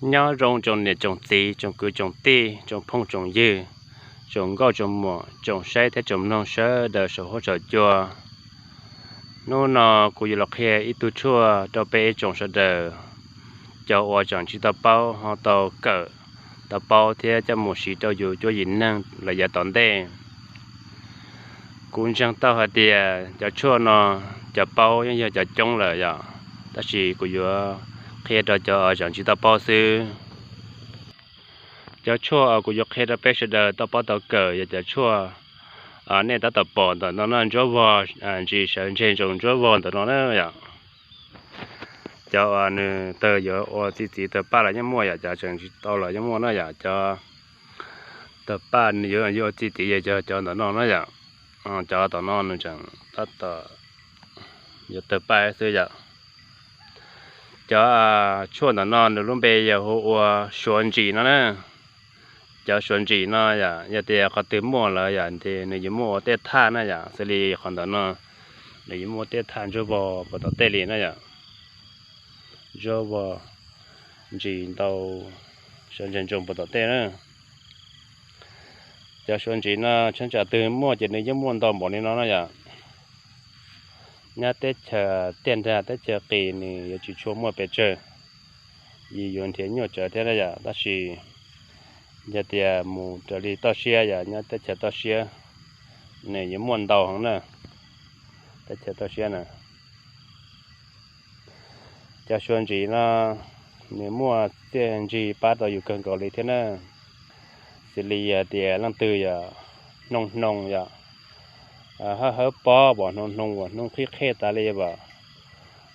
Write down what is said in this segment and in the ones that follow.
Nyob zoo tsoom niam tsoom txiv, tsoom kwv tsoom tij, tsoom phooj tsoom ywg, tsoom nkauj tsoom muam, tsoom saib thiab tsoom mloog sawv daws saum huab saum cua. Hnub no kuv yuav los qhia ib tug tshuaj rau peb ib tsoom sawv daws, cov uas tseem tsis tau paub ho tau kawm, tau paub thiab coj mus siv rau yus cuab yim neeg los yav tom ntej. Kuv ntseeg tau hais tias cov tshuaj no cov paub yeej yog cov coob lawm yom, tab sis kuv yuav qhia rau cov tseem tsis tau paub xwb. Cov tshuaj kuv yuav qhia rau peb sawv daws tau paub tau kawm yog cov tshuaj nej tab tom pom ntawm no no, ntsuab vog ntsis sawv ntseg ntsoov ntsuab vog ntawm no na yom. Cov uas nws tawg yuav ua txi txiv tawg paj los yeej muaj yom, cov tseem tsis tau los yeej muaj na yom. Cov tawg paj nws yuav ua txi txiv yog cov ntawm no na yom. Cov tom no nws tseem tab tom yuav tawg paj xwb yom. Cov tshuaj ntawm no nws lub npe yog hu ua suav ntsim no na. Cov suav ntsim no yom, yog tias qhov twg muaj lawm yom, nws yuav muaj ua tej thaj na yom, xws li qhov ntawm no nws yuav muaj tej thaj ntsuab vog puas tom tej li na yom. Ntsuab vog ntsis ntau sawv ntseg ntsoov puas tom tej na. Cov suav ntsim no tsheb tsam twg muaj ces nws yeej muaj ntau npaum li no na yom. Nyob teb chaws tiaj nrag teb chaws qis nws yuav tsis tshua muaj pes tsawg, yus yuav nrhiav nyuaj tsawv thiab na yom, tab sis yog tias mus raws li toj siab yom, nyob teb chaws toj siab nws yuav muaj ntau heev na. Teb chaws toj siab na, cov suav ntsim no nws muaj txiaj ntsig pab tau yus kawg nkaus li thiab na. Xws li yog tias leej twg yog hnoos hnoos yom, hawb hawb pob uas hnoos hnoos uas hnub qhib qhej tas li as,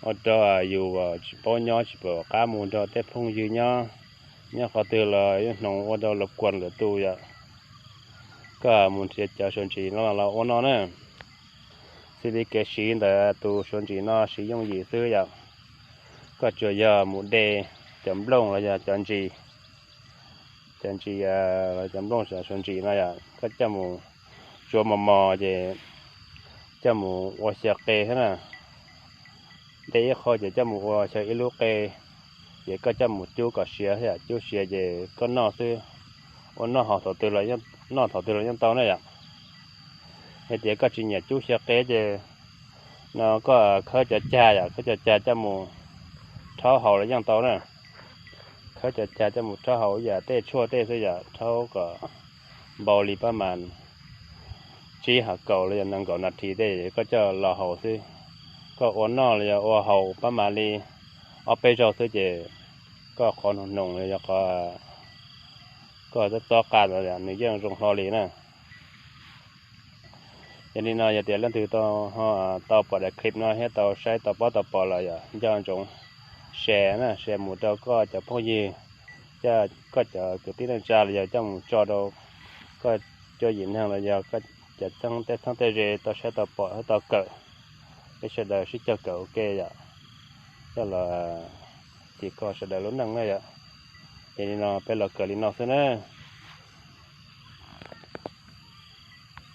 ua rau yus tsis paub nyob tsis pom qab mus nrog tej phooj ywg nyob, nyob qhov twg los yeej hnoos ua rau lawv kuas lawv tu yom. Koj mus nrhiav cov suav ntsim no los ua no na. Xws li kev siv ntawm tus suav ntsim no siv yooj yim xwb yom. Koj tsuas yog mus de cov nplooj los yog cov ntsis, cov ntsis, cov nplooj suav ntsim no yom, koj coj mus tsuav mos mos ces coj mus ua xyaw qe thiab na. De ib qho ces coj mus ua xyaw ib lub qe, ces koj coj mus cub kom siav thiab, cub siav ces koj noj xwb, ua noj haus thaum twg los, noj thaum twg los yeej tau na yom. Yog tias koj tsis nyiam cub xyaw qe ces no koj khawb cov cag yom, khawb cov cag coj mus rhaub haus los yeej tau na. Khawb cov cag coj mus rhaub haus ib yam tej tshuaj tej xwb yom, rhaub kom npau li pab mas tsib hos kaum los yog nees nkaum nas this tej koj coj los haus xwb. Koj ua noj los yog ua haus pab mas li ob peb zaug xwb ces koj qhov hnoos hnoos los yog qhov koj txob txob qa ntawd nws yeej zoo hlo li na. Yog li no yog tias leej twg tau pom daim clip no thiab tau saib tau paub tau pom lawm yom, nco ntsoov share na, share mus rau koj cov phooj ywg, coj koj cov kwv tij neej tsa los yog coj mus tso rau koj cuab yim neeg los yog koj cov txheeb tej txheeb tej ze tau saib tau pom thiab tau kawm, peb sawv daws sib cog kawm ua ke yom, coj los tim koj sawv daws lub neej na yom. Yog li no peb los kawm li no xwb na.